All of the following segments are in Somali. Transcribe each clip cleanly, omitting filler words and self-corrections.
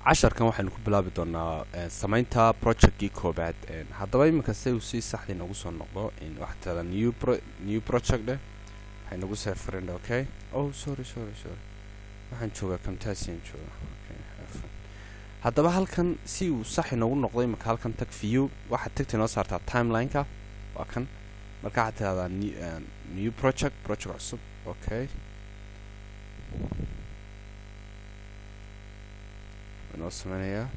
Casharkan waxaynu ku bilaabi doonaa samaynta projectkii koobaad. Haddaba iminka si uu si saxda inoogu soo noqdo, waxaad tirahdaa new project dheh, waxay nagu save. Okay, oh, sorry, sorry, sorry, waxaan joogaa Camtasian joogaa. Okay, haddaba halkan si uu sax inoogu noqdo, iminka halkan tag, view, waxaad tagta inoo saartaa timeline-ka, waa kan. Marka waxaad tirahdaa new project, project cusub. Okay, inoo sameynayaa.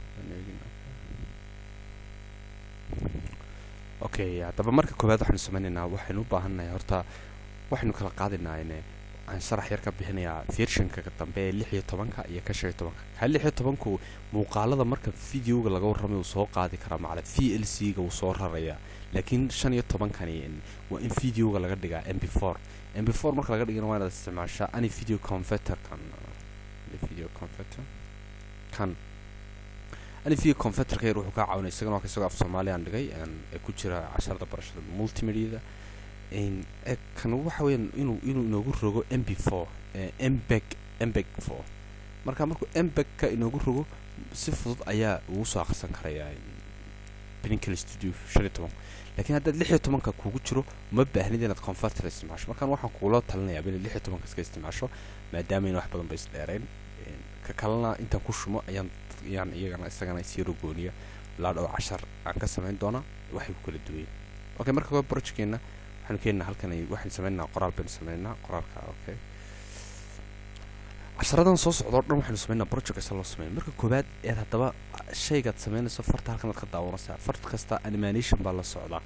Okay, haddaba marka koowaad waxaynu sameynaynaa, waxaynu u baahannahay horta, waxaynu kala qaadaynaa in aan sharax yar ka bixinayaa versionka dambe ee 16-ka iyo ka 15-ka. Ka 16-ku muuqaalada marka videoga laga warramay uu soo qaadi karaa, macala VLC ga uu soo rarayaa, laakiin 15-kani waa in videoga laga dhigaa MP4. MP4 marka laga dhigana waa inaad isticmaashaa any video converter. Kan video converter, kan any video converterka yar wuxuu kaa caawinaya. Isagana waa isagoo af Soomaali aan dhigay ee ku jira casharada barashada multimediada. Kan waxa weeyaan inuu inoogu rogo MP4, MPEG, MPEG 4. Marka markuu MPEG ka inoogu rogo, si fudud ayaa ugu soo akhrisan karayaa Pinnacle Studio 15. Laakiin haddaad 16-ka kugu jiro, uma baahnid inaad converter isticmaasho. Markaan waxaan kugula talinayaa inaad 16-ka iska isticmaasho, maadaama in wax badan ba isdheereen. Ka kalena intaan ku shumo ayaan iyagana isagana siiro gooniya ilaa dhowr cashar aan ka samayn doonaa waxay ku kala duwayen. Okay, marka hore projectkeena waxaanu keenaa halkan, waxaynu sameynaa qoraal baynu sameynaa qoraalka. Okay, casharadan soo socda oo dhan waxaynu sameynaa project kasta loo sameeyo. Marka koowaad eed haddaba shaygaad sameynayso, farta halkan aad ka daawanaysaa, fart kasta animation baa la socdaa.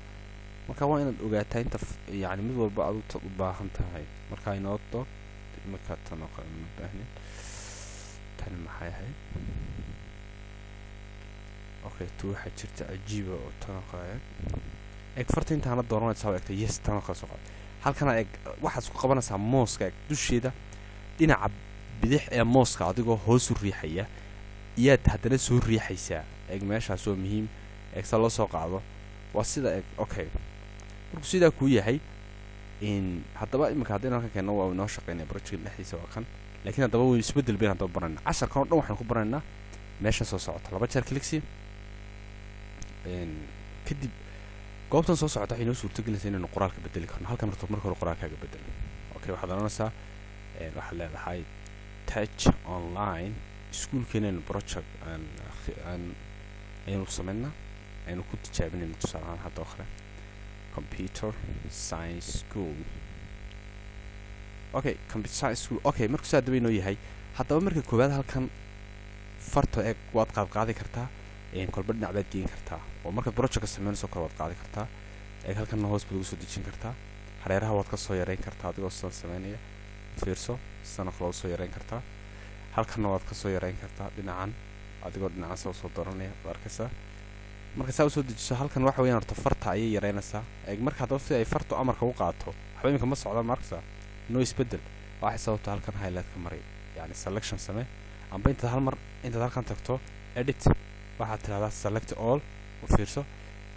Marka waa inaad ogaataa inta yacni mid walba aad u baahan tahay. Marka inoo doog iminka tan oo kale ma baahnin. Tani maxay ahayd? Okay, tu waxaa jirta cajiiba oo tan oo kale. Eeg, eeg farta intaana dooranaysaa, egta. Yes, tan oo kale soo qaad. Halkana eeg, waxaad isku qabanaysaa mouseka. Eeg dusheeda dhinaca bidix ee mouseka adigoo hoos u riixaya iyaad haddana soo riixaysaa. Eeg, meeshaas waa muhiim. Eeg saa loo soo qaado, waa sida. Eeg, okay, markuu sidaa kuu yahay, haddaba iminka haddaynu halkan keenno, waa inoo shaqeynaya project dhexdiisa, waa kan. Laakiin haddaba way isbeddel bayn haddaba baranayna. Casharkan oo dhan waxaan ku baranaynaa meesha soo socota. Laba jeer click sii. Kadib goobtan soo socota waxay inoo suurtagelinaysaa inaynu qoraalka bedeli karno halkan. Marka marka hore qoraalkaaga bedel. Okay, waxaad oranaysaa, waxaad leedahay touch online iskuulkeenaynu project aan aan ayaynu samaynaa, aynu ku tijaabinayna. Tusaale ahaan hadda oo kale computer science school. Okay, computer science school. Okay, markuu saa daba inoo yahay, haddaba marka koowaad halkan farta eeg, waad qaadqaadi kartaa, kolba dhinac baad geen kartaa, oo markaad projectka sameynayso kale waad qaadi kartaa. Eeg, halkanna hoos baad ugu soo dejin kartaa, hareeraha waad ka soo yareyn kartaa adigoo sidan sameynaya. Fiirso, sidan oo kale waad soo yareyn kartaa, halkanna waad ka soo yareyn kartaa dhinacan adigoo dhinacan saa usoo dooranaya, waad arkaysaa. Marka saa usoo dejiso halkan, waxa weeyaan horta farta ayay yareynaysaa. Eeg, marka haddaba si ay fartu amarka u qaato, waxba iminka ma socdaan, ma arkaysaa? No isbedel. Waxay sababta halkan highlight ka maray, yacni selection samee, amba intaad hal mar intaad halkan tagto edit, waxaad tidhahdaa select all. U fiirso,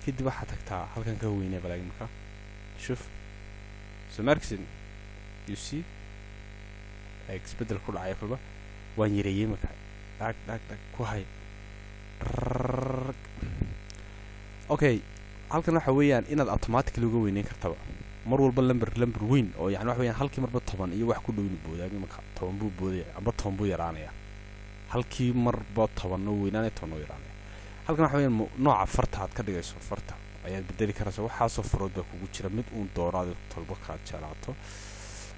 kadib waxaad tagtaa halkan ka weynee. Balaag imika, shuf, soo ma arkaysid? You see, eeg isbedel ku dhacaya kolba. Waan yareeyey imika. Dhag dhag dhag ku hay. Okay, halkan waxa weeyaan inaad automatically uga weyneyn kartaba mar walba lamber lamber weyn, oo yani waxa weeyaan halkii marba 10 iyo wax ku dhow inuu boodaa. Imika 10 buu boodaya amba 10 buu yaraanaya. Halkii marba 10 oo weynaanaya, 10 oo yaraanaya. Halkan waxa weeyaan nooca farta aad ka dhigayso, farta ayaad bedeli karaysaa. Waxaasoo farood baa kugu jira, mid uun dooraad tolba kaad jeclaato.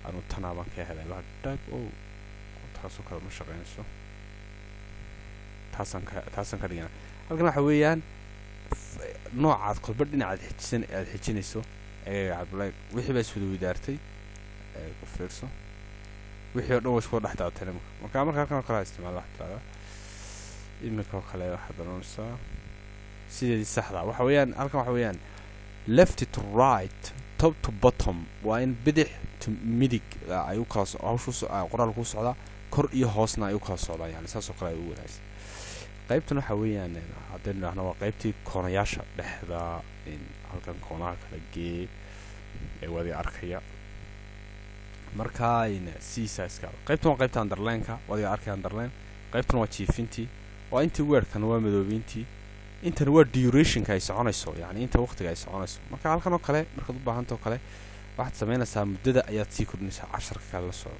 Anu tanaa baan ka helay dhag. O taasoo kale ma shaqeynayso, taasaan ka dhigana. Halkan waxa weeyaan noocaad kolba dhinacaad xejisan aad xejinayso. Wixii baa iswada weydaartay, ku fiirso, wixii oo dhan way isku dhex daateen imika. Marka halkan oo kale isticmaal, waxaad tirahdaa iminka oo kale, waxaad oranaysaa sideedii saxda. Waxa weeyaan halkan waxa weeyaan left to right, top to bottom, waa in bidix to midig ay u kala hawshu qoraal ku socdaa, kor iyo hoosna ay u kala socdaan, yani saas oo kale ay u wanaagsan. Qaybtan waxa weeyaan haddaynu idhaahno waa qaybtii koonayaasha dhexda, halkan koonaha kala gee ee wadi arkaya. Marka c size-ka qaybtan waa qaybta underline-ka, wadiga arkaya underline. Qaybtan waa jiifintii. Waa intii weerkan, waa madoobeyntii. Intan waa durationka ay soconayso, yani inta waqtiga ay soconayso. Marka halkan oo kale markaad u baahanta oo kale, waxaad samaynaysaa muddada ayaad sii kordhinaysaa. Casharka kale la soco.